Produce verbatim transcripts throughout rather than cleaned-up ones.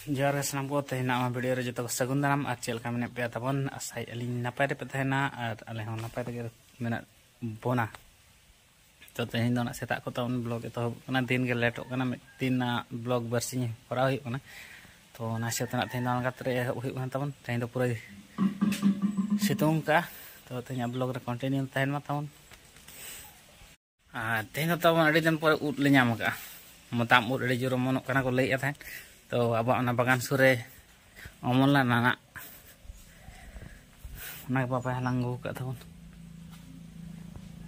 ᱡᱚᱦᱟᱨ ᱜᱮ ᱥᱟᱱᱟᱢ ᱠᱚ, ᱛᱮᱦᱮᱧ ᱱᱟᱜ ᱱᱚᱣᱟ ᱵᱷᱤᱰᱤᱭᱳ ᱨᱮ ᱡᱚᱛᱚ ᱠᱚ ᱥᱟᱹᱜᱩᱱ ᱫᱟᱨᱟᱢ᱾ ᱟᱨ ᱪᱮᱫ ᱞᱮᱠᱟ ᱢᱮᱱᱟᱜ ᱯᱮᱭᱟ ᱛᱟᱵᱚᱱ? ᱟᱥᱟᱭᱮᱫᱼᱟ ᱞᱤᱧ ᱱᱟᱯᱟᱭ ᱨᱮᱯᱮ ᱛᱟᱦᱮᱱᱟ, ᱟᱨ ᱟᱞᱮ ᱦᱚᱸ ᱱᱟᱯᱟᱭ ᱨᱮᱜᱮ ᱢᱮᱱᱟᱜ ᱵᱚᱱᱟ᱾ ᱛᱚ ᱛᱮᱦᱮᱧ ᱫᱚ ᱱᱟᱜ ᱥᱮᱛᱟᱜ ᱠᱚ ᱛᱟᱵᱚᱱ ᱵᱞᱚᱜ ᱮᱛᱚᱦᱚᱵ ᱠᱟᱱᱟ, ᱫᱤᱱ ᱜᱮ ᱞᱮᱴᱚᱜ ᱠᱟᱱᱟ, ᱢᱤᱫ ᱫᱤᱱ ᱱᱟᱜ ᱵᱞᱚᱜ ᱵᱟᱨᱥᱤᱧ ᱠᱚᱨᱟᱣ ᱦᱩᱭᱩᱜ ᱠᱟᱱᱟ᱾ ᱛᱚ ᱚᱱᱟ ᱦᱤᱥᱟᱹᱵ ᱛᱮ ᱱᱟᱜ ᱛᱮᱦᱮᱧ ᱫᱚ ᱟᱬᱜᱟᱛ ᱨᱮ ᱮᱦᱚᱵ ᱦᱩᱭᱩᱜ ᱠᱟᱱᱟ ᱛᱟᱵᱚᱱ᱾ ᱛᱮᱦᱮᱧ ᱫᱚ ᱯᱩᱨᱟᱹᱭ ᱥᱤᱛᱩᱝ ᱠᱟᱜᱼᱟ᱾ ᱛᱚ ᱛᱮᱦᱮᱧᱟᱜ ᱵᱞᱚᱜ ᱨᱮ ᱠᱚᱱᱴᱤᱱᱤᱭᱩ ᱛᱟᱦᱮᱱ ᱢᱟ ᱛᱟᱵᱚᱱ᱾ ᱟᱨ ᱛᱮᱦᱮᱧ ᱫᱚ ᱛᱟᱵᱚᱱ ᱟᱹᱰᱤ ᱫᱤᱱ ᱯᱚᱨᱮ ᱩᱫ ᱞᱮ ᱧᱟᱢ ᱟᱠᱟᱫᱼᱟ᱾ ᱢᱚᱛᱟᱢ ᱩᱫ ᱟᱹᱰᱤ ᱡᱳᱨ ᱚᱢᱚᱱᱚᱜ ᱠᱟᱱᱟ ᱠᱚ ᱞᱟᱹᱭᱮᱫ ᱛᱟᱦᱮᱸᱫ᱾ ᱛᱚ ᱟᱵᱚᱣᱟᱜ ᱚᱱᱟ ᱵᱟᱜᱟᱱ ᱥᱩᱨ ᱨᱮ ᱚᱢᱚᱱ ᱞᱮᱱᱟ ᱱᱟᱜ, ᱚᱱᱟ ᱜᱮ ᱵᱟᱵᱟᱭ ᱦᱟᱞᱟᱝ ᱟᱹᱜᱩ ᱟᱠᱟᱫ ᱛᱟᱵᱚᱱ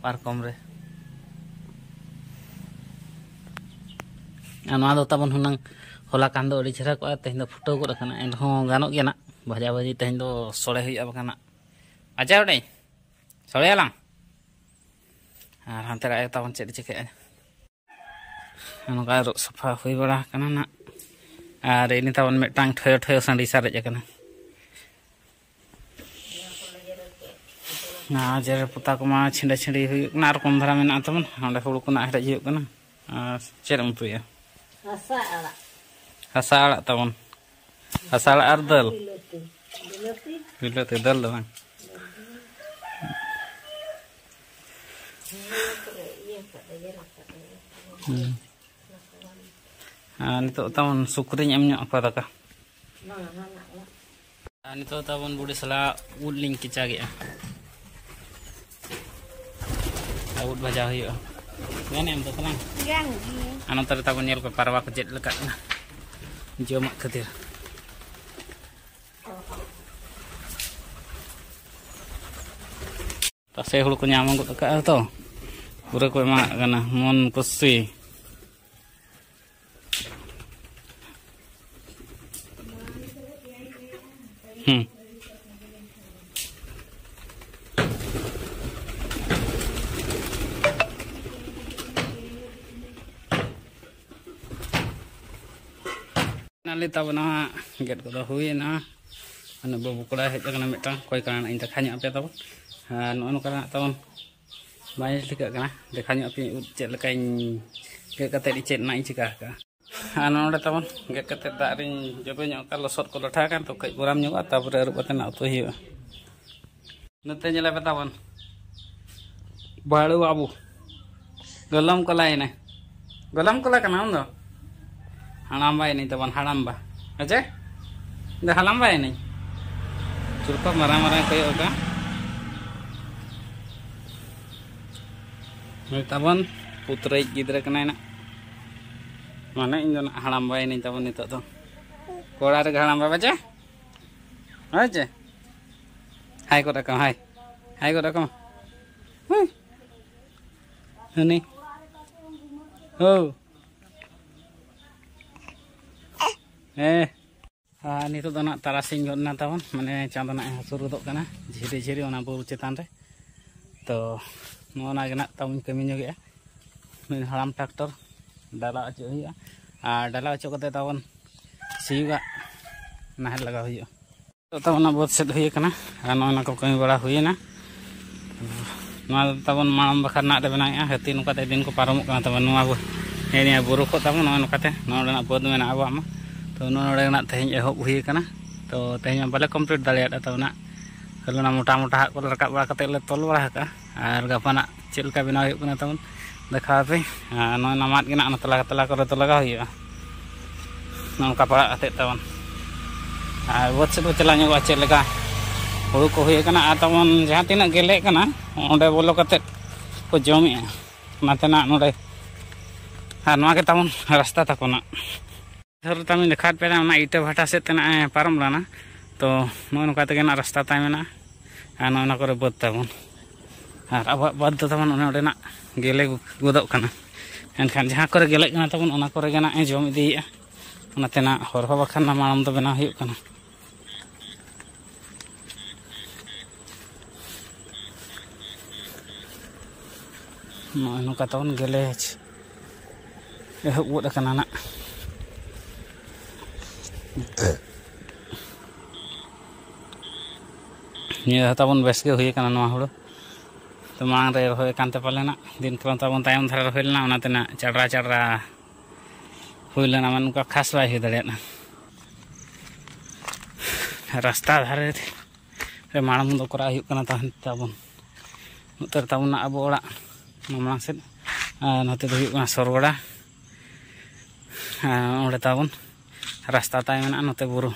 ᱯᱟᱨᱠᱚᱢ ᱨᱮ᱾ ᱟᱨ ᱱᱚᱣᱟ ᱫᱚ ᱛᱟᱵᱚᱱ ᱦᱩᱱᱟᱹᱝ ᱦᱚᱞᱟ ᱠᱟᱱ ᱫᱚ ᱟᱹᱰᱤ ᱪᱮᱦᱨᱟ ᱠᱚᱜᱼᱟ, ᱛᱮᱦᱮᱧ ᱫᱚ ᱯᱷᱩᱴᱟᱹᱣ ᱜᱚᱫ ᱟᱠᱟᱱᱟ, ᱮᱱᱨᱮᱦᱚᱸ ᱜᱟᱱᱚᱜ ᱜᱮᱭᱟ ᱱᱟᱜ ᱵᱷᱟᱡᱟ ᱵᱷᱟᱹᱡᱤ᱾ ᱛᱮᱦᱮᱧ ᱫᱚ ᱥᱚᱲᱮ ᱦᱩᱭᱩᱜᱼᱟ ᱵᱟᱠᱷᱟᱱ ᱱᱟᱜ᱾ ᱟᱪᱪᱷᱟ ᱵᱮᱴᱟᱹᱧ, ᱥᱚᱲᱮᱭᱟᱞᱟᱝ᱾ ᱟᱨ ᱦᱟᱱᱛᱮ ᱨᱮ ᱟᱭᱳ ᱛᱟᱵᱚᱱ ᱪᱮᱫ ᱮ ᱪᱤᱠᱟᱹᱭᱮᱫᱼᱟ? ᱱᱚᱝᱠᱟ ᱟᱹᱨᱩᱵ ᱥᱟᱯᱷᱟ ᱦᱩᱭ ᱵᱟᱲᱟ ᱟᱠᱟᱱᱟ ᱱᱟᱜ᱾ ᱟᱨ ᱤᱱᱟᱹ ᱛᱟᱵᱚᱱ ᱢᱤᱫᱴᱟᱝ ᱴᱷᱚᱭᱚ ᱴᱷᱚᱭᱚ ᱥᱟᱺᱰᱤ ᱥᱟᱨᱮᱡ ᱟᱠᱟᱱᱟ᱾ ᱟᱨ ᱡᱮᱨᱮᱲ ᱯᱚᱛᱟᱣ ᱠᱚᱢᱟ ᱪᱷᱤᱸᱰᱟᱹ ᱪᱷᱤᱸᱰᱤ ᱦᱩᱭᱩᱜ ᱠᱟᱱᱟ, ᱟᱨ ᱠᱚᱢ ᱫᱷᱟᱨᱟ ᱢᱮᱱᱟᱜᱼᱟ ᱛᱟᱵᱚᱱ᱾ ᱚᱸᱰᱮ ᱦᱩᱲᱩ ᱠᱚ ᱱᱟᱜ ᱦᱮᱰᱮᱡ ᱦᱩᱭᱩᱜ ᱠᱟᱱᱟ᱾ ᱟᱨ ᱪᱮᱫ ᱮᱢ ᱩᱛᱩᱭᱟ? ᱦᱟᱥᱟ ᱟᱲᱟᱜ᱾ ᱦᱟᱥᱟ ᱟᱲᱟᱜ ᱛᱟᱵᱚᱱ᱾ ᱦᱟᱥᱟ ᱟᱲᱟᱜ ᱟᱨ ᱫᱟᱹᱞ᱾ ᱵᱤᱞᱟᱹᱛᱤ᱾ ᱵᱤᱞᱟᱹᱛᱤ᱾ ᱵᱤᱞᱟᱹᱛᱤ ᱫᱟᱹᱞ ᱫᱚ ᱵᱟᱝ᱾ ᱦᱩᱸ᱾ ᱟᱨ ᱱᱤᱛᱚᱜ ᱛᱟᱵᱚᱱ ᱥᱩᱠᱨᱤᱧ ᱮᱢ ᱧᱚᱜ ᱟᱠᱚᱣᱟ ᱫᱟᱠᱟ᱾ ᱟᱨ ᱱᱤᱛᱚᱜ ᱛᱟᱵᱚᱱ ᱵᱩᱰᱤ ᱥᱟᱞᱟᱜ ᱩᱫ ᱞᱤᱧ ᱠᱮᱪᱟᱜᱮᱜᱼᱟ᱾ ᱟᱨ ᱩᱫ ᱵᱷᱟᱡᱟ ᱦᱩᱭᱩᱜᱼᱟ᱾ ᱜᱟᱱᱮ ᱮᱢ ᱫᱚ ᱛᱟᱞᱟᱝ? ᱜᱟᱱ ᱜᱮ᱾ ᱟᱨ ᱱᱚᱛᱮ ᱨᱮ ᱛᱟᱵᱚᱱ ᱧᱮᱞ ᱯᱮ, ᱯᱟᱨᱣᱟ ᱠᱚ ᱪᱮᱫ ᱞᱮᱠᱟᱜ ᱠᱟᱱᱟ ᱡᱚᱢᱟᱜ ᱠᱷᱟᱹᱛᱤᱨ᱾ ᱛᱟᱥᱮ ᱦᱩᱲᱩ ᱠᱚ ᱧᱟᱢ ᱜᱚᱫ ᱟᱠᱟᱫᱼᱟ ᱛᱚ, ᱯᱩᱨᱟᱹ ᱠᱚ ᱮᱢᱟᱜ ᱠᱟᱱᱟ ᱢᱚᱱ ᱠᱩᱥᱤ᱾ ᱦᱩᱸ᱾ ᱱᱟᱞᱮ ᱛᱟᱵᱚᱱᱟ ᱦᱟᱸᱜ, ᱜᱮᱫ ᱠᱚᱫᱚ ᱦᱩᱭᱮᱱᱟ᱾ ᱢᱟᱱᱮ ᱵᱟᱹᱵᱩ ᱠᱚᱲᱟᱭ ᱦᱮᱡ ᱟᱠᱟᱱᱟ ᱢᱤᱫᱴᱟᱝ, ᱚᱠᱚᱭ ᱠᱟᱱᱟ ᱤᱧ ᱫᱮᱠᱷᱟ ᱧᱚᱜ ᱟᱯᱮ ᱛᱟᱵᱚᱱ᱾ ᱟᱨ ᱱᱚᱜᱼᱚ ᱱᱚᱝᱠᱟᱱᱟᱜ ᱛᱟᱵᱚᱱ ᱵᱟᱝ ᱧᱮᱞ ᱴᱷᱤᱠᱟᱹᱜ ᱠᱟᱱᱟ, ᱫᱮᱠᱷᱟ ᱧᱚᱜ ᱟᱯᱮ ᱩᱫ ᱪᱮᱫ ᱞᱮᱠᱟᱧ ᱜᱮᱫ ᱠᱟᱛᱮᱫ ᱪᱮᱫ ᱨᱮᱱᱟᱜ ᱤᱧ ᱪᱤᱠᱟ ᱟᱠᱟᱫᱼᱟ᱾ ᱟᱨ ᱱᱚᱰᱮ ᱛᱟᱵᱚᱱ ᱜᱮᱫ ᱠᱟᱛᱮ ᱫᱟᱜ ᱨᱤᱧ ᱡᱚᱵᱮ ᱧᱚᱜ ᱠᱟᱜᱼᱟ, ᱞᱚᱥᱚᱫ ᱠᱚ ᱞᱟᱴᱷᱟ ᱟᱠᱟᱱ, ᱛᱚ ᱠᱟᱹᱡ ᱵᱚᱨᱟᱢ ᱧᱚᱜᱚᱜᱼᱟ, ᱛᱟᱯᱚᱨᱮ ᱟᱹᱨᱩᱵ ᱠᱟᱛᱮ ᱱᱟᱜ ᱩᱛᱩᱭ ᱦᱩᱭᱩᱜᱼᱟ᱾ ᱱᱚᱛᱮ ᱧᱮᱞᱮ ᱯᱮ ᱛᱟᱵᱚᱱ, ᱵᱟᱹᱲᱩ ᱵᱟᱹᱵᱩ, ᱜᱚᱞᱚᱢ ᱠᱚᱞᱟᱭᱮᱱᱟᱭ᱾ ᱜᱚᱞᱚᱢ ᱠᱚᱞᱟ ᱠᱟᱱᱟ ᱩᱱ ᱫᱚ᱾ ᱦᱟᱲᱟᱢᱵᱟ ᱮᱱᱟᱹᱧ ᱛᱟᱵᱚᱱ, ᱦᱟᱲᱟᱢᱵᱟ᱾ ᱦᱮᱸᱪᱮ? ᱤᱧ ᱫᱚ ᱦᱟᱲᱟᱢᱵᱟ ᱮᱱᱟᱹᱧ᱾ ᱪᱩᱨᱯᱟ ᱢᱟᱨᱟᱝ ᱢᱟᱨᱟᱝ ᱠᱚᱭᱚᱜ ᱟᱠᱟᱫ᱾ ᱱᱩᱭ ᱛᱟᱵᱚᱱ ᱯᱩᱛᱨᱟᱹᱭᱤᱡ ᱜᱤᱫᱽᱨᱟᱹ ᱠᱟᱱᱟᱭ ᱱᱟᱜ᱾ ᱢᱟᱱᱮ ᱤᱧ ᱫᱚ ᱱᱟᱜ ᱦᱟᱲᱟᱢᱵᱟ ᱮᱱᱟᱹᱧ ᱛᱟᱵᱚᱱ ᱱᱤᱛᱚᱜ ᱫᱚ᱾ ᱠᱚᱲᱟ ᱨᱮᱜᱮ ᱦᱟᱲᱟᱢᱵᱟ ᱵᱟᱪᱮ? ᱦᱳᱭ ᱪᱮ? ᱦᱟᱭ ᱜᱚᱫ ᱟᱠᱚ, ᱦᱟᱭ᱾ ᱦᱟᱭ ᱜᱚᱫ ᱟᱠᱚ᱾ ᱦᱩᱸ᱾ ᱦᱟᱹᱱᱤ᱾ ᱦᱳ᱾ ᱦᱮᱸ᱾ ᱟᱨ ᱱᱤᱛᱚᱜ ᱫᱚ ᱱᱟᱜ ᱛᱟᱨᱟᱥᱤᱧ ᱜᱚᱫ ᱮᱱᱟ ᱛᱟᱵᱚᱱ, ᱢᱟᱱᱮ ᱪᱟᱸᱫᱚ ᱱᱟᱜ ᱮ ᱦᱟᱹᱥᱩᱨ ᱜᱚᱫᱚᱜ ᱠᱟᱱᱟ ᱡᱷᱤᱨᱤ ᱡᱷᱤᱨᱤ ᱚᱱᱟ ᱵᱩᱨᱩ ᱪᱮᱛᱟᱱ ᱨᱮ᱾ ᱛᱚ ᱱᱚᱜᱼᱚ ᱱᱟ ᱜᱮ ᱱᱟᱜ ᱛᱟᱵᱚᱱ ᱠᱟᱹᱢᱤ ᱧᱚᱜᱮᱜᱼᱟ᱾ ᱱᱩᱭ ᱦᱟᱲᱟᱢ ᱴᱨᱟᱠᱴᱚᱨ ᱰᱟᱞᱟ ᱚᱪᱚᱜ ᱦᱩᱭᱩᱜᱼᱟ, ᱟᱨ ᱰᱟᱞᱟ ᱚᱪᱚᱜ ᱠᱟᱛᱮ ᱛᱟᱵᱚᱱ ᱥᱤᱭᱳᱜᱟᱜ ᱱᱟᱦᱮᱞ ᱞᱟᱜᱟᱣ ᱦᱩᱭᱩᱜᱼᱟ᱾ ᱱᱤᱛᱚᱜ ᱛᱟᱵᱚᱱ ᱵᱟᱹᱫᱽ ᱥᱮᱫ ᱦᱩᱭ ᱟᱠᱟᱱᱟ, ᱟᱨ ᱱᱚᱜᱼᱚ ᱱᱟ ᱠᱚ ᱠᱟᱹᱢᱤ ᱵᱟᱲᱟ ᱦᱩᱭᱮᱱᱟ᱾ ᱱᱚᱣᱟ ᱫᱚ ᱛᱟᱵᱚᱱ ᱢᱟᱲᱟᱝ ᱵᱟᱠᱷᱨᱟ ᱱᱟᱜ ᱞᱮ ᱵᱮᱱᱟᱣᱮᱫᱼᱟ᱾ ᱦᱟᱹᱛᱤ ᱱᱚᱝᱠᱟᱛᱮ ᱫᱤᱱ ᱠᱚ ᱯᱟᱨᱚᱢᱚᱜ ᱠᱟᱱᱟ ᱛᱟᱵᱚᱱ᱾ ᱱᱚᱣᱟ ᱵᱩ-, ᱱᱮᱜᱼᱮ ᱱᱤᱭᱟᱹ ᱵᱩᱨᱩ ᱠᱚ ᱛᱟᱵᱚᱱ ᱱᱚᱜᱼᱚᱭ ᱱᱚᱝᱠᱟᱛᱮ ᱱᱚᱣᱟ ᱨᱮᱱᱟᱜ ᱵᱟᱹᱫᱽ ᱢᱮᱱᱟᱜᱼᱟ ᱟᱵᱚᱣᱟᱜ ᱢᱟ᱾ ᱛᱚ ᱱᱚᱣᱟ ᱱᱚᱰᱮ ᱱᱟᱜ ᱛᱮᱦᱮᱧ ᱮᱦᱚᱵ ᱦᱩᱭ ᱟᱠᱟᱱᱟ᱾ ᱛᱚ ᱛᱮᱦᱮᱧ ᱢᱟ ᱵᱟᱞᱮ ᱠᱚᱢᱯᱞᱤᱴ ᱫᱟᱲᱮᱭᱟᱫᱼᱟ ᱛᱟᱵᱚᱱᱟ᱾ ᱠᱷᱟᱹᱞᱤ ᱚᱱᱟ ᱢᱚᱴᱟ ᱢᱚᱴᱟ ᱦᱟᱸᱜ ᱠᱚᱞᱮ ᱨᱟᱠᱟᱵ ᱵᱟᱲᱟ ᱠᱟᱛᱮᱫ ᱞᱮ ᱛᱚᱞ ᱵᱟᱲᱟ ᱟᱠᱟᱫᱼᱟ᱾ ᱟᱨ ᱜᱟᱯᱟ ᱱᱟᱜ ᱪᱮᱫ ᱞᱮᱠᱟ ᱵᱮᱱᱟᱣ ᱦᱩᱭᱩᱜ ᱠᱟᱱᱟ ᱛᱟᱵᱚᱱ ᱫᱮᱠᱷᱟᱣ ᱟᱯᱮ᱾ ᱟᱨ ᱱᱚᱜᱼᱚᱭ ᱱᱟ ᱢᱟᱫ ᱜᱮ ᱱᱟᱜ ᱚᱱᱟ ᱛᱟᱞᱟ ᱛᱟᱞᱟ ᱠᱚᱨᱮ ᱫᱚ ᱞᱟᱜᱟᱣ ᱦᱩᱭᱩᱜᱼᱟ᱾ ᱱᱚᱝᱠᱟ ᱯᱟᱲᱟᱜ ᱠᱟᱛᱮᱫ ᱛᱟᱵᱚᱱ᱾ ᱟᱨ ᱵᱟᱹᱫᱽ ᱥᱮᱫ ᱵᱚ ᱪᱟᱞᱟᱣ ᱧᱚᱜᱚᱜᱼᱟ, ᱪᱮᱫ ᱞᱮᱠᱟ ᱦᱩᱲᱩ ᱠᱚ ᱦᱩᱭ ᱟᱠᱟᱱᱟ ᱟᱨ ᱛᱟᱵᱚᱱ ᱡᱟᱦᱟᱸ ᱛᱤᱱᱟᱹᱜ ᱜᱮᱞᱮᱜ ᱠᱟᱱᱟ ᱚᱸᱰᱮ ᱵᱚᱞᱚ ᱠᱟᱛᱮᱫ ᱠᱚ ᱡᱚᱢᱮᱜᱼᱟ᱾ ᱚᱱᱟᱛᱮ ᱱᱟᱜ ᱱᱚᱰᱮ, ᱟᱨ ᱱᱚᱣᱟ ᱜᱮ ᱛᱟᱵᱚᱱ ᱨᱟᱥᱛᱟ ᱛᱟᱠᱚ ᱱᱟᱜ᱾ ᱫᱷᱚᱨ ᱛᱟᱢᱤᱧ ᱫᱮᱠᱷᱟᱣᱟᱫ ᱯᱮᱭᱟ ᱚᱱᱟ ᱤᱴᱟᱹ ᱵᱷᱟᱴᱟ ᱥᱮᱫ ᱛᱮ ᱱᱟᱜ ᱮ ᱯᱟᱨᱚᱢ ᱞᱮᱱᱟ᱾ ᱛᱚ ᱱᱚᱜᱼᱚ ᱱᱚᱝᱠᱟ ᱛᱮᱜᱮ ᱱᱟᱜ ᱨᱟᱥᱛᱟ ᱛᱟᱭ ᱢᱮᱱᱟᱜᱼᱟ᱾ ᱟᱨ ᱱᱚᱜᱼᱚ ᱱᱚᱣᱟ ᱠᱚᱨᱮ ᱵᱟᱹᱫᱽ ᱛᱟᱵᱚᱱ᱾ ᱟᱨ ᱟᱵᱚᱣᱟᱜ ᱵᱟᱹᱫᱽ ᱫᱚ ᱛᱟᱵᱚᱱ ᱚᱱᱮ ᱚᱸᱰᱮᱱᱟᱜ ᱜᱮᱞᱮ ᱜᱚᱫᱚᱜ ᱠᱟᱱᱟ᱾ ᱮᱱᱠᱷᱟᱱ ᱡᱟᱦᱟᱸ ᱠᱚᱨᱮ ᱜᱮᱞᱮᱜ ᱠᱟᱱᱟ ᱛᱟᱵᱚᱱ ᱚᱱᱟ ᱠᱚᱨᱮ ᱜᱮ ᱱᱟᱜ ᱮ ᱡᱚᱢ ᱤᱫᱤᱭᱮᱫᱼᱟ᱾ ᱚᱱᱟᱛᱮ ᱱᱟᱜ ᱦᱚᱨ ᱦᱚᱸ ᱵᱟᱠᱷᱟᱱ ᱱᱟ ᱢᱟᱲᱟᱝ ᱫᱚ ᱵᱮᱱᱟᱣ ᱦᱩᱭᱩᱜ ᱠᱟᱱᱟ᱾ ᱱᱚᱜᱼᱚᱭ ᱱᱚᱝᱠᱟ ᱛᱟᱵᱚᱱ ᱜᱮᱞᱮ ᱮᱦᱚᱵ ᱜᱚᱫ ᱟᱠᱟᱱᱟ ᱱᱟᱜ᱾ ᱱᱤᱭᱟᱹ ᱫᱷᱟᱣ ᱛᱟᱵᱚᱱ ᱵᱮᱥ ᱜᱮ ᱦᱩᱭ ᱟᱠᱟᱱᱟ ᱱᱚᱣᱟ ᱦᱩᱲᱩ᱾ ᱛᱚ ᱢᱟᱲᱟᱝ ᱨᱮ ᱨᱚᱦᱚᱭ ᱟᱠᱟᱱ ᱛᱮ ᱯᱟᱞᱮ ᱱᱟᱜ ᱫᱤᱱ ᱠᱟᱞᱚᱢ ᱛᱟᱵᱚᱱ ᱛᱟᱭᱚᱢ ᱫᱷᱟᱨᱟ ᱨᱚᱦᱚᱭ ᱞᱮᱱᱟ, ᱚᱱᱟᱛᱮ ᱱᱟᱜ ᱪᱟᱰᱨᱟ ᱪᱟᱰᱨᱟ ᱦᱩᱭ ᱞᱮᱱᱟ, ᱢᱟᱱᱮ ᱱᱚᱝᱠᱟ ᱠᱷᱟᱥ ᱵᱟᱭ ᱦᱩᱭ ᱫᱟᱲᱮᱭᱟᱜᱼᱟ᱾ ᱨᱟᱥᱛᱟ ᱫᱷᱟᱨᱮ ᱨᱮ ᱢᱟᱲᱟᱝ ᱫᱚ ᱠᱚᱨᱟᱣ ᱦᱩᱭᱩᱜ ᱠᱟᱱᱟ ᱛᱟᱦᱮᱸᱫ ᱛᱟᱵᱚᱱ᱾ ᱱᱚᱛᱮ ᱨᱮ ᱛᱟᱵᱚᱱ ᱟᱵᱚ ᱚᱲᱟᱜ ᱢᱟᱲᱟᱝ ᱥᱮᱫ, ᱟᱨ ᱱᱚᱛᱮ ᱫᱚ ᱦᱩᱭᱩᱜ ᱠᱟᱱᱟ ᱥᱚᱨᱜᱚᱲᱟ᱾ ᱟᱨ ᱚᱸᱰᱮ ᱛᱟᱵᱚᱱ ᱨᱟᱥᱛᱟ ᱛᱟᱭ ᱢᱮᱱᱟᱜᱼᱟ, ᱱᱚᱛᱮ ᱵᱩᱨᱩ᱾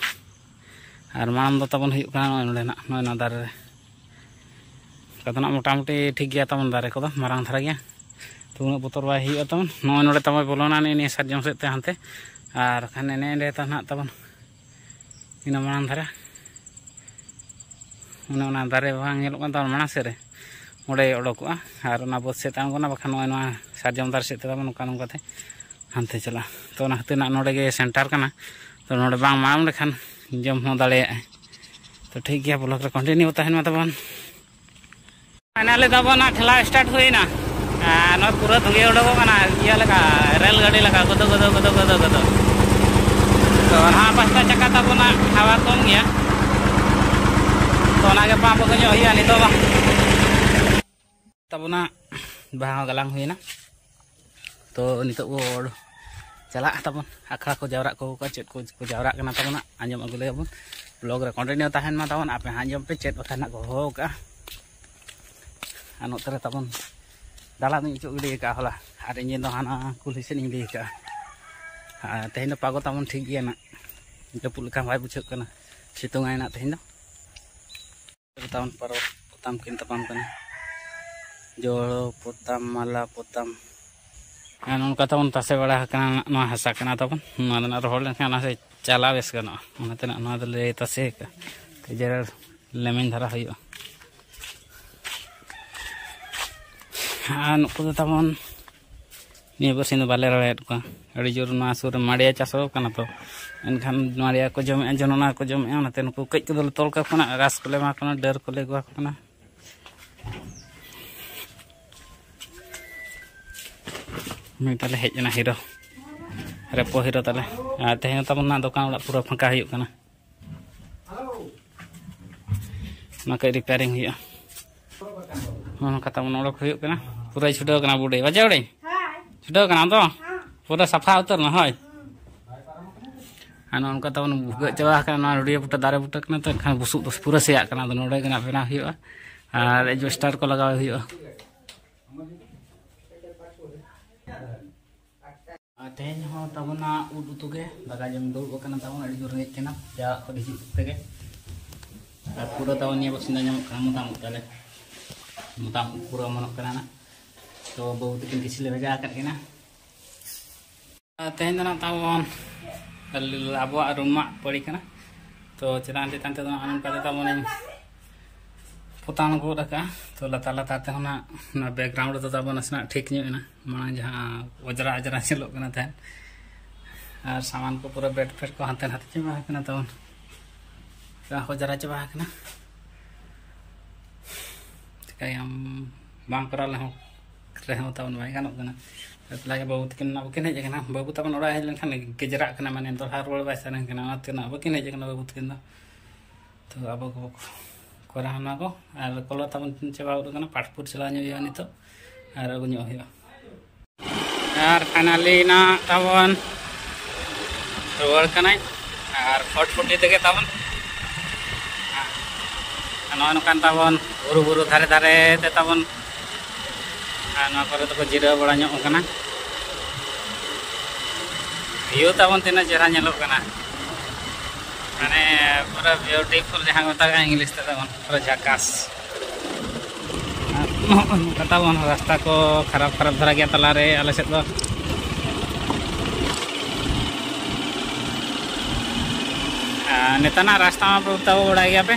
ᱟᱨ ᱢᱟᱲᱟᱝ ᱫᱚ ᱛᱟᱵᱚᱱ ᱦᱩᱭᱩᱜ ᱠᱟᱱᱟ ᱱᱚᱜᱼᱚᱭ ᱱᱚᱸᱰᱮᱱᱟᱜ, ᱱᱚᱜᱼᱚᱭ ᱱᱚᱣᱟ ᱫᱟᱨᱮ ᱨᱮ᱾ ᱚᱱᱠᱟ ᱫᱚ ᱱᱟᱜ ᱢᱚᱴᱟᱢᱩᱴᱤ ᱴᱷᱤᱠ ᱜᱮᱭᱟ ᱛᱟᱵᱚᱱ, ᱫᱟᱨᱮ ᱠᱚᱫᱚ ᱢᱟᱨᱟᱝ ᱫᱷᱟᱨᱟ ᱜᱮᱭᱟ, ᱛᱚ ᱩᱱᱟᱹᱜ ᱵᱚᱛᱚᱨ ᱵᱟᱭ ᱦᱩᱭᱩᱜᱼᱟ ᱛᱟᱵᱚᱱ᱾ ᱱᱚᱜᱼᱚᱭ ᱱᱚᱸᱰᱮ ᱛᱟᱵᱚᱱ ᱵᱚᱞᱚᱱᱟ ᱱᱤᱭᱟᱹ ᱥᱟᱨᱡᱚᱢ ᱥᱮᱫ ᱛᱮ ᱦᱟᱱᱛᱮ, ᱟᱨ ᱠᱷᱟᱱ ᱮᱱᱮ ᱮᱸᱰᱮ ᱛᱚ ᱱᱟᱜ ᱛᱟᱵᱚᱱ ᱤᱱᱟᱹ ᱢᱟᱲᱟᱝ ᱫᱷᱟᱨᱟ, ᱚᱱᱮ ᱚᱱᱟ ᱫᱟᱨᱮ ᱵᱟᱝ ᱧᱮᱞᱚᱜ ᱠᱟᱱ ᱛᱟᱵᱚᱱ ᱢᱟᱲᱟᱝ ᱥᱮᱫ ᱨᱮ, ᱚᱸᱰᱮ ᱚᱰᱚᱠᱚᱜᱼᱟ᱾ ᱟᱨ ᱚᱱᱟ ᱵᱟᱹᱫᱽ ᱥᱮᱫ ᱛᱮ ᱟᱬᱜᱚᱱᱟ, ᱵᱟᱠᱷᱟᱱ ᱱᱚᱜᱼᱚᱭ ᱱᱚᱣᱟ ᱥᱟᱨᱡᱚᱢ ᱫᱟᱨᱮ ᱥᱮᱫ ᱛᱮ ᱛᱟᱵᱚᱱ ᱱᱚᱝᱠᱟ ᱱᱚᱝᱠᱟ ᱛᱮ ᱦᱟᱱᱛᱮ ᱪᱟᱞᱟᱜᱼᱟ᱾ ᱛᱚ ᱚᱱᱟ ᱠᱷᱟᱹᱛᱤᱨ ᱱᱟᱜ ᱱᱚᱸᱰᱮ ᱜᱮ ᱥᱮᱱᱴᱟᱨ ᱠᱟᱱᱟ, ᱛᱚ ᱱᱚᱸᱰᱮ ᱵᱟᱝ ᱢᱟᱲᱟᱝ ᱞᱮᱠᱷᱟᱱ ᱡᱚᱢ ᱦᱚᱸ ᱫᱟᱲᱮᱭᱟᱜᱼᱟᱭ᱾ ᱛᱚ ᱴᱷᱤᱠ ᱜᱮᱭᱟ, ᱵᱞᱚᱜ ᱨᱮ ᱠᱚᱱᱴᱤᱱᱤᱭᱩ ᱛᱟᱦᱮᱱ ᱢᱟ ᱛᱟᱵᱚᱱ᱾ ᱯᱷᱟᱭᱱᱟᱞᱤ ᱛᱟᱵᱚᱱ ᱱᱟᱜ ᱴᱷᱮᱞᱟᱣ ᱥᱴᱟᱨᱴ ᱦᱩᱭᱱᱟ᱾ ᱟᱨ ᱱᱚᱣᱟ ᱯᱩᱨᱟᱹ ᱫᱷᱩᱸᱜᱤ ᱩᱰᱩᱠᱚᱜ ᱠᱟᱱᱟ, ᱤᱭᱟᱹ ᱞᱮᱠᱟ, ᱨᱮᱞ ᱜᱟᱹᱰᱤ ᱞᱮᱠᱟ, ᱜᱚᱫᱚ ᱜᱚᱫᱚ ᱜᱚᱫᱚ ᱜᱚᱫᱚ ᱜᱚᱫᱚ᱾ ᱛᱚ ᱱᱚᱣᱟ ᱯᱟᱥᱴᱟ ᱪᱟᱠᱟ ᱛᱟᱵᱚᱱᱟᱜ ᱦᱟᱣᱟ ᱠᱚᱢ ᱜᱮᱭᱟ, ᱛᱚ ᱚᱱᱟᱜᱮ ᱯᱟᱢᱯ ᱟᱹᱜᱩ ᱧᱚᱜ ᱦᱩᱭᱩᱜᱼᱟ ᱱᱤᱛᱚᱜ ᱫᱚ᱾ ᱛᱟᱵᱚᱱᱟ ᱵᱟᱦᱟ ᱦᱚᱸ ᱜᱟᱞᱟᱝ ᱦᱩᱭᱱᱟ᱾ ᱛᱚ ᱱᱤᱛᱚᱜ ᱵᱚ ᱪᱟᱞᱟᱜᱼᱟ ᱛᱟᱵᱚᱱ, ᱟᱠᱷᱲᱟ ᱠᱚ ᱡᱟᱣᱨᱟᱜ ᱠᱚ, ᱚᱠᱟ ᱪᱮᱫ ᱠᱚ ᱠᱚ ᱡᱟᱣᱨᱟᱜ ᱠᱟᱱᱟ ᱛᱟᱵᱚᱱᱟ, ᱟᱸᱡᱚᱢ ᱟᱹᱜᱩ ᱞᱮᱜᱮ ᱵᱚᱱ᱾ ᱵᱞᱚᱜ ᱨᱮ ᱠᱚᱱᱴᱤᱱᱤᱭᱩ ᱛᱟᱦᱮᱱ ᱢᱟ ᱛᱟᱵᱚᱱ, ᱟᱯᱮ ᱦᱚᱸ ᱟᱸᱡᱚᱢ ᱯᱮ ᱪᱮᱫ ᱵᱟᱠᱷᱟᱱ ᱱᱟᱜ ᱠᱚ ᱦᱚᱦᱚ ᱟᱠᱟᱫᱼᱟ᱾ ᱟᱨ ᱱᱚᱛᱮ ᱨᱮ ᱛᱟᱵᱚᱱ ᱰᱟᱞᱟ ᱫᱚᱧ ᱚᱪᱚᱜ ᱜᱤᱰᱤ ᱟᱠᱟᱫᱼᱟ ᱦᱚᱞᱟ, ᱟᱨ ᱤᱧᱡᱤᱱ ᱫᱚ ᱦᱟᱱᱟ ᱠᱩᱞᱦᱤ ᱥᱮᱫ ᱤᱧ ᱤᱫᱤ ᱟᱠᱟᱫᱼᱟ᱾ ᱟᱨ ᱛᱮᱦᱮᱧ ᱫᱚ ᱯᱟᱜᱚ ᱛᱟᱵᱚᱱ ᱴᱷᱤᱠ ᱜᱮᱭᱟ ᱱᱟᱜ, ᱡᱟᱹᱯᱩᱫ ᱞᱮᱠᱟ ᱵᱟᱭ ᱵᱩᱡᱷᱟᱹᱜ ᱠᱟᱱᱟ, ᱥᱤᱛᱩᱝ ᱟᱭ ᱱᱟᱜ ᱛᱮᱦᱮᱧ ᱫᱚ᱾ ᱛᱟᱵᱚᱱ ᱯᱟᱨᱚ ᱯᱚᱛᱟᱢ ᱠᱤᱱ ᱛᱟᱯᱟᱢ ᱠᱟᱱᱟ, ᱡᱚᱲᱚ ᱯᱚᱛᱟᱢ, ᱢᱟᱞᱟ ᱯᱚᱛᱟᱢ᱾ ᱟᱨ ᱱᱚᱝᱠᱟ ᱛᱟᱵᱚᱱ ᱛᱟᱥᱮ ᱵᱟᱲᱟ ᱟᱠᱟᱱᱟ, ᱱᱚᱣᱟ ᱦᱟᱥᱟ ᱠᱟᱱᱟ ᱛᱟᱵᱚᱱ, ᱱᱚᱣᱟ ᱫᱚ ᱱᱟᱜ ᱨᱚᱦᱚᱲ ᱞᱮᱱᱠᱷᱟᱱ ᱚᱱᱟ ᱥᱮ ᱪᱟᱞᱟᱣ ᱵᱮᱥ ᱜᱟᱱᱚᱜᱼᱟ, ᱚᱱᱟᱛᱮ ᱱᱟᱜ ᱱᱚᱣᱟ ᱫᱚᱞᱮ ᱛᱟᱥᱮ ᱟᱠᱟᱫᱼᱟ᱾ ᱛᱚ ᱡᱮᱨᱮᱲ ᱞᱮᱢᱮᱧ ᱫᱷᱟᱨᱟ ᱦᱩᱭᱩᱜᱼᱟ᱾ ᱟᱨ ᱱᱩᱠᱩ ᱫᱚ ᱛᱟᱵᱚᱱ ᱱᱤᱭᱟᱹ ᱵᱟᱨᱥᱤᱧ ᱫᱚ ᱵᱟᱞᱮ ᱨᱚᱦᱚᱭᱮᱫ ᱠᱚᱣᱟ᱾ ᱟᱹᱰᱤ ᱡᱳᱨ ᱱᱚᱣᱟ ᱥᱩᱨ ᱨᱮ ᱢᱟᱲᱤᱭᱟ ᱪᱟᱥᱚᱜ ᱠᱟᱱᱟ ᱛᱚ, ᱮᱱᱠᱷᱟᱱ ᱢᱟᱲᱤᱭᱟ ᱠᱚ ᱡᱚᱢᱮᱫᱼᱟ, ᱡᱚᱱᱚᱱᱟ ᱠᱚ ᱡᱚᱢᱮᱫᱼᱟ, ᱚᱱᱟᱛᱮ ᱱᱩᱠᱩ ᱠᱟᱹᱡ ᱠᱚᱫᱚ ᱞᱮ ᱛᱚᱞ ᱠᱟᱠᱚ ᱠᱟᱱᱟ, ᱜᱷᱟᱥ ᱠᱚᱞᱮ ᱮᱢᱟ ᱠᱚ ᱠᱟᱱᱟ, ᱰᱟᱹᱨ ᱠᱚᱞᱮ ᱟᱹᱜᱩ ᱟᱠᱚ ᱠᱟᱱᱟ᱾ ᱱᱩᱭ ᱛᱟᱞᱮ ᱦᱮᱡ ᱮᱱᱟ ᱦᱤᱨᱳ, ᱨᱮᱯᱳ ᱦᱤᱨᱳ ᱛᱟᱞᱮ᱾ ᱟᱨ ᱛᱮᱦᱮᱧ ᱫᱚ ᱛᱟᱵᱚᱱ ᱱᱟᱜ ᱫᱚᱠᱟᱱ ᱚᱲᱟᱜ ᱯᱩᱨᱟᱹ ᱯᱷᱟᱸᱠᱟ ᱦᱩᱭᱩᱜ ᱠᱟᱱᱟ᱾ ᱚᱱᱟ ᱠᱟᱹᱡ ᱨᱤᱯᱮᱭᱟᱨᱤᱝ ᱦᱩᱭᱩᱜᱼᱟ᱾ ᱱᱚᱜᱼᱚ ᱱᱚᱝᱠᱟ ᱛᱟᱵᱚᱱ ᱚᱰᱚᱠ ᱦᱩᱭᱩᱜ ᱠᱟᱱᱟ᱾ ᱯᱩᱨᱟᱹᱭ ᱪᱷᱩᱴᱟᱹᱣ ᱠᱟᱱᱟ ᱵᱩᱰᱤ᱾ ᱵᱟᱡᱮ ᱵᱩᱰᱤ? ᱪᱷᱩᱴᱟᱹᱣ ᱠᱟᱱᱟ ᱛᱚ? ᱯᱩᱨᱟᱹ ᱥᱟᱯᱷᱟ ᱩᱛᱟᱹᱨ ᱱᱟ, ᱦᱳᱭ᱾ ᱟᱨ ᱱᱚᱜᱼᱚ ᱱᱚᱝᱠᱟ ᱛᱟᱵᱚᱱ ᱵᱷᱩᱜᱟᱹᱜ ᱪᱟᱵᱟ ᱟᱠᱟᱱᱟ, ᱱᱚᱣᱟ ᱰᱩᱰᱤᱭᱟᱹ ᱵᱩᱴᱟᱹ ᱫᱟᱨᱮ ᱵᱩᱴᱟᱹ ᱠᱟᱱᱟ ᱛᱚ, ᱮᱱᱠᱷᱟᱱ ᱵᱩᱥᱩᱵ ᱫᱚ ᱯᱩᱨᱟᱹ ᱥᱮᱭᱟᱜ ᱠᱟᱱᱟ᱾ ᱟᱫᱚ ᱱᱚᱰᱮ ᱜᱮ ᱱᱟᱜ ᱵᱮᱱᱟᱣ ᱦᱩᱭᱩᱜᱼᱟ ᱟᱨ ᱮᱡᱵᱮᱥᱴᱟᱨ ᱠᱚ ᱞᱟᱜᱟᱣ ᱦᱩᱭᱩᱜᱼᱟ᱾ ᱟᱨ ᱛᱮᱦᱮᱧ ᱦᱚᱸ ᱛᱟᱵᱚᱱᱟ ᱩᱫ ᱩᱛᱩ ᱜᱮ, ᱫᱟᱠᱟ ᱡᱚᱢ ᱫᱩᱲᱩᱵ ᱟᱠᱟᱱᱟ ᱛᱟᱵᱚᱱ, ᱟᱹᱰᱤ ᱡᱳᱨ ᱨᱮᱸᱜᱮᱡ ᱠᱟᱱᱟ ᱡᱟ ᱠᱷᱚᱱ ᱦᱤᱡᱩᱜ ᱛᱮᱜᱮ᱾ ᱟᱨ ᱯᱩᱨᱟᱹ ᱛᱟᱵᱚᱱ ᱱᱤᱭᱟᱹ ᱵᱚ ᱥᱮᱸᱫᱽᱨᱟ ᱧᱟᱢᱚᱜ ᱠᱟᱱᱟ ᱢᱚᱛᱟᱢ ᱩᱫ ᱛᱟᱞᱮ, ᱢᱚᱛᱟᱢ ᱩᱫ ᱯᱩᱨᱟᱹ ᱚᱢᱚᱱᱚᱜ ᱠᱟᱱᱟ ᱱᱟᱜ᱾ ᱛᱚ ᱵᱟᱹᱵᱩ ᱛᱟᱹᱠᱤᱱ ᱠᱤᱪᱷᱩ ᱞᱮ ᱵᱷᱮᱡᱟ ᱟᱠᱟᱫ ᱠᱤᱱᱟ᱾ ᱟᱨ ᱛᱮᱦᱮᱧ ᱫᱚ ᱱᱟᱜ ᱛᱟᱵᱚᱱ ᱟᱵᱚᱣᱟᱜ ᱨᱩᱢ ᱢᱟᱜ ᱯᱟᱹᱲᱤ ᱠᱟᱱᱟ᱾ ᱛᱚ ᱪᱮᱛᱟᱱ ᱪᱮᱛᱟᱱ ᱛᱮᱫᱚ ᱱᱚᱜᱼᱚ ᱱᱚᱝᱠᱟ ᱛᱮ ᱛᱟᱵᱚᱱᱤᱧ ᱯᱚᱛᱟᱣ ᱜᱚᱫ ᱟᱠᱟᱫᱼᱟ᱾ ᱛᱚ ᱞᱟᱛᱟᱨ ᱞᱟᱛᱟᱨ ᱛᱮᱦᱚᱸ ᱱᱟᱜ ᱱᱚᱣᱟ ᱵᱮᱠᱜᱨᱟᱣᱩᱱᱰ ᱨᱮᱫᱚ ᱛᱟᱵᱚᱱ ᱱᱟᱥᱮᱱᱟᱜ ᱴᱷᱤᱠ ᱧᱚᱜ ᱮᱱᱟ, ᱢᱟᱲᱟᱝ ᱡᱟᱦᱟᱸ ᱚᱡᱽᱨᱟ ᱚᱡᱽᱨᱟ ᱧᱮᱞᱚᱜ ᱠᱟᱱᱟ ᱛᱟᱦᱮᱸᱫ᱾ ᱟᱨ ᱥᱟᱢᱟᱱ ᱠᱚ ᱯᱩᱨᱟᱹ ᱵᱮᱰ ᱯᱷᱮᱰ ᱠᱚ ᱦᱟᱱᱛᱮ ᱱᱟᱛᱮ ᱪᱟᱵᱟ ᱟᱠᱟᱱᱟ ᱛᱟᱵᱚᱱ, ᱚᱡᱽᱨᱟ ᱪᱟᱵᱟ ᱟᱠᱟᱱᱟ᱾ ᱪᱤᱠᱟᱹᱭᱟᱢ, ᱵᱟᱝ ᱠᱚᱨᱟᱣ ᱞᱮᱦᱚᱸ ᱨᱮᱦᱚᱸ ᱛᱟᱵᱚᱱ ᱵᱟᱭ ᱜᱟᱱᱚᱜ ᱠᱟᱱᱟ᱾ ᱮᱠᱞᱟ ᱜᱮ ᱵᱟᱹᱵᱩ ᱛᱟᱹᱠᱤᱱ ᱱᱟᱜ ᱵᱟᱹᱠᱤᱱ ᱦᱮᱡ ᱟᱠᱟᱱᱟ᱾ ᱵᱟᱹᱵᱩ ᱛᱟᱵᱚᱱ ᱚᱲᱟᱜ ᱦᱮᱡ ᱞᱮᱱᱠᱷᱟᱱ ᱜᱮᱡᱮᱨᱟᱜ ᱠᱟᱱᱟ, ᱢᱟᱱᱮ ᱫᱚᱲᱦᱟ ᱨᱩᱣᱟᱹᱲ ᱵᱟᱭ ᱥᱟᱱᱟ ᱠᱟᱱᱟ, ᱚᱱᱟᱛᱮ ᱱᱟᱜ ᱵᱟᱹᱠᱤᱱ ᱦᱮᱡ ᱟᱠᱟᱱᱟ ᱵᱟᱹᱵᱩ ᱛᱟᱹᱠᱤᱱ ᱫᱚ᱾ ᱛᱚ ᱟᱵᱚ ᱠᱚ ᱠᱚᱨᱟᱣ ᱚᱱᱟ ᱠᱚ, ᱟᱨ ᱠᱚᱞᱚ ᱛᱟᱵᱚᱱ ᱪᱟᱵᱟ ᱜᱚᱫ ᱟᱠᱟᱱᱟ, ᱯᱟᱴᱯᱩᱨ ᱪᱟᱞᱟᱣ ᱧᱚᱜ ᱦᱩᱭᱩᱜᱼᱟ ᱱᱤᱛᱚᱜ ᱟᱨ ᱟᱹᱜᱩ ᱧᱚᱜ ᱦᱩᱭᱩᱜᱼᱟ᱾ ᱟᱨ ᱯᱷᱟᱭᱱᱟᱞᱤ ᱱᱟᱜ ᱛᱟᱵᱚᱱ ᱨᱩᱣᱟᱹᱲ ᱠᱟᱱᱟᱧ, ᱟᱨ ᱯᱷᱚᱴᱯᱷᱩᱴᱤ ᱛᱮᱜᱮ ᱛᱟᱵᱚᱱ᱾ ᱟᱨ ᱱᱚᱜᱼᱚᱭ ᱱᱚᱝᱠᱟᱱ ᱛᱟᱵᱚᱱ ᱵᱩᱨᱩ ᱵᱩᱨᱩ ᱫᱷᱟᱨᱮ ᱫᱷᱟᱨᱮ ᱛᱮ ᱛᱟᱵᱚᱱ, ᱟᱨ ᱱᱚᱣᱟ ᱠᱚᱨᱮ ᱫᱚᱠᱚ ᱡᱤᱨᱟᱹᱣ ᱵᱟᱲᱟ ᱧᱚᱜ ᱠᱟᱱᱟ᱾ ᱵᱷᱤᱭᱩ ᱛᱟᱵᱚᱱ ᱛᱤᱱᱟᱹᱜ ᱪᱮᱦᱨᱟ ᱧᱮᱞᱚᱜ ᱠᱟᱱᱟ, ᱢᱟᱱᱮ ᱯᱩᱨᱟᱹ ᱵᱤᱭᱩᱴᱤᱯᱷᱩᱞ ᱡᱟᱦᱟᱸ ᱠᱚ ᱢᱮᱛᱟᱜ ᱠᱟᱱᱟ ᱤᱝᱞᱤᱥ ᱛᱮᱫᱚ ᱵᱚᱱ ᱯᱩᱨᱟᱹ ᱡᱷᱟᱠᱟᱥ᱾ ᱟᱨ ᱱᱚᱜᱼᱚᱭ ᱱᱚᱝᱠᱟ ᱛᱟᱵᱚᱱ ᱨᱟᱥᱛᱟ ᱠᱚ ᱠᱷᱟᱨᱟᱯ ᱠᱷᱟᱨᱟᱯ ᱫᱷᱟᱨᱟ ᱜᱮᱭᱟ ᱛᱟᱞᱟᱨᱮ ᱟᱞᱮ ᱥᱮᱫ ᱫᱚ᱾ ᱟᱨ ᱱᱮᱛᱟᱨᱟᱜ ᱨᱟᱥᱛᱟ ᱢᱟ ᱵᱟᱹᱵᱩ ᱛᱟᱵᱚ ᱵᱟᱲᱟᱭ ᱜᱮᱭᱟ ᱯᱮ,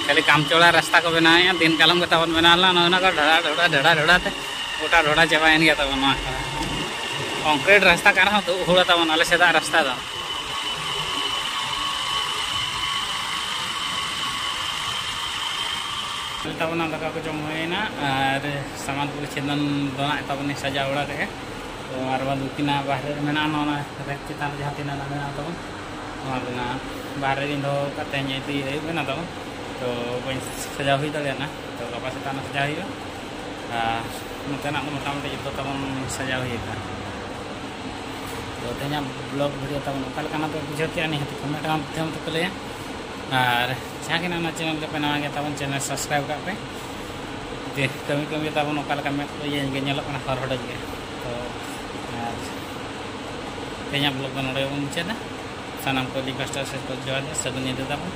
ᱠᱷᱟᱹᱞᱤ ᱠᱟᱢᱪᱚᱲᱟ ᱨᱟᱥᱛᱟ ᱠᱚ ᱵᱮᱱᱟᱣᱮᱫᱼᱟ᱾ ᱫᱤᱱ ᱠᱟᱞᱚᱢ ᱜᱮ ᱛᱟᱵᱚᱱ ᱵᱮᱱᱟᱣ ᱞᱮᱱᱟ, ᱱᱚᱜᱼᱚ ᱱᱚᱝᱠᱟ ᱰᱷᱟᱲᱟ ᱰᱷᱚᱲᱟ ᱰᱷᱟᱲᱟ ᱰᱷᱚᱲᱟ ᱛᱮ ᱜᱚᱴᱟ ᱰᱷᱚᱲᱟ ᱪᱟᱵᱟᱭᱮᱱ ᱜᱮᱭᱟ ᱛᱟᱵᱚᱱ ᱱᱚᱣᱟ ᱠᱚᱨᱮ᱾ ᱠᱚᱝᱠᱨᱤᱴ ᱨᱟᱥᱛᱟ ᱠᱟᱱ ᱨᱮᱦᱚᱸ ᱫᱩᱜ ᱦᱩᱲᱟᱹ ᱛᱟᱵᱚᱱ ᱟᱞᱮ ᱥᱮᱫᱟᱜ ᱨᱟᱥᱛᱟ ᱫᱚ᱾ ᱛᱟᱵᱚᱱᱟ ᱫᱟᱠᱟ ᱠᱚ ᱡᱚᱢ ᱦᱩᱭᱮᱱᱟ ᱟᱨ ᱥᱟᱢᱟᱱ ᱠᱚ ᱪᱮᱛᱟᱱ ᱫᱚ ᱱᱟᱜ ᱛᱟᱵᱚᱱ ᱥᱟᱡᱟᱣ ᱵᱟᱲᱟ ᱠᱮᱫᱼᱟ᱾ ᱛᱚ ᱟᱨ ᱵᱟᱫ ᱩᱱᱠᱤᱱᱟᱜ ᱵᱟᱦᱨᱮ ᱨᱮ ᱢᱮᱱᱟᱜᱼᱟ, ᱱᱚᱣᱟ ᱨᱮᱠ ᱪᱮᱛᱟᱱ ᱨᱮ ᱡᱟᱦᱟᱸ ᱛᱤᱱᱟᱹᱜ ᱱᱟᱜ ᱢᱮᱱᱟᱜᱼᱟ ᱛᱟᱵᱚᱱ, ᱱᱚᱣᱟ ᱫᱚ ᱱᱟᱜ ᱵᱟᱦᱨᱮ ᱨᱮᱧ ᱫᱚᱦᱚ ᱠᱟᱜ ᱛᱮᱦᱮᱧ ᱤᱫᱤ ᱟᱹᱭᱩᱵ ᱮᱱᱟ ᱛᱟᱵᱚᱱ᱾ ᱛᱚ ᱵᱟᱹᱧ ᱥᱟᱡᱟᱣ ᱦᱩᱭ ᱫᱟᱲᱮᱭᱟᱜᱼᱟ, ᱛᱚ ᱜᱟᱯᱟ ᱥᱮᱛᱟᱜ ᱱᱟᱜ ᱥᱟᱡᱟᱣ ᱦᱩᱭᱩᱜᱼᱟ᱾ ᱟᱨ ᱱᱚᱛᱮᱱᱟᱜ ᱫᱚ ᱢᱚᱴᱟᱢᱩᱴᱤ ᱡᱚᱛᱚ ᱛᱟᱵᱚᱱ ᱥᱟᱡᱟᱣ ᱦᱩᱭ ᱟᱠᱟᱱᱟ᱾ ᱛᱚ ᱛᱮᱦᱮᱧᱟᱜ ᱵᱞᱚᱜ ᱵᱷᱤᱰᱤᱭᱳ ᱛᱟᱵᱚᱱ ᱚᱠᱟ ᱞᱮᱠᱟᱱᱟᱜ ᱯᱮ ᱵᱩᱡᱷᱟᱹᱣ ᱠᱮᱜᱼᱟ, ᱱᱤᱦᱟᱹᱛ ᱠᱚᱢᱮᱱᱴ ᱢᱟᱫᱽᱫᱷᱚᱢ ᱛᱮᱯᱮ ᱞᱟᱹᱭᱟ᱾ ᱟᱨ ᱡᱟᱦᱟᱸ ᱜᱮ ᱱᱟᱜ ᱚᱱᱟ ᱪᱮᱱᱮᱞ ᱨᱮᱯᱮ ᱱᱟᱣᱟ ᱜᱮᱭᱟ ᱛᱟᱵᱚᱱ, ᱪᱮᱱᱮᱞ ᱥᱟᱵᱥᱠᱨᱟᱭᱤᱵᱽ ᱠᱟᱜ ᱯᱮ᱾ ᱡᱮ ᱠᱟᱹᱢᱤ ᱠᱟᱹᱢᱤ ᱛᱟᱵᱚᱱ ᱚᱠᱟ ᱞᱮᱠᱟ ᱢᱮᱫ ᱠᱚ ᱤᱭᱟᱹ ᱜᱮ ᱧᱮᱞᱚᱜ ᱠᱟᱱᱟ, ᱦᱚᱨ ᱦᱚᱰᱚᱡ ᱜᱮ᱾ ᱛᱚ ᱟᱨ ᱛᱮᱦᱮᱧᱟᱜ ᱵᱞᱚᱜ ᱫᱚ ᱱᱚᱰᱮ ᱜᱮᱵᱚᱱ ᱢᱩᱪᱟᱹᱫᱟ᱾ ᱥᱟᱱᱟᱢ ᱠᱚ ᱟᱹᱞᱤᱧ ᱯᱟᱥᱴᱟ ᱥᱮᱫ ᱠᱷᱚᱱ ᱡᱚᱦᱟᱨ ᱜᱮ, ᱥᱟᱹᱜᱩᱱ ᱧᱤᱫᱟᱹ ᱛᱟᱵᱚᱱ᱾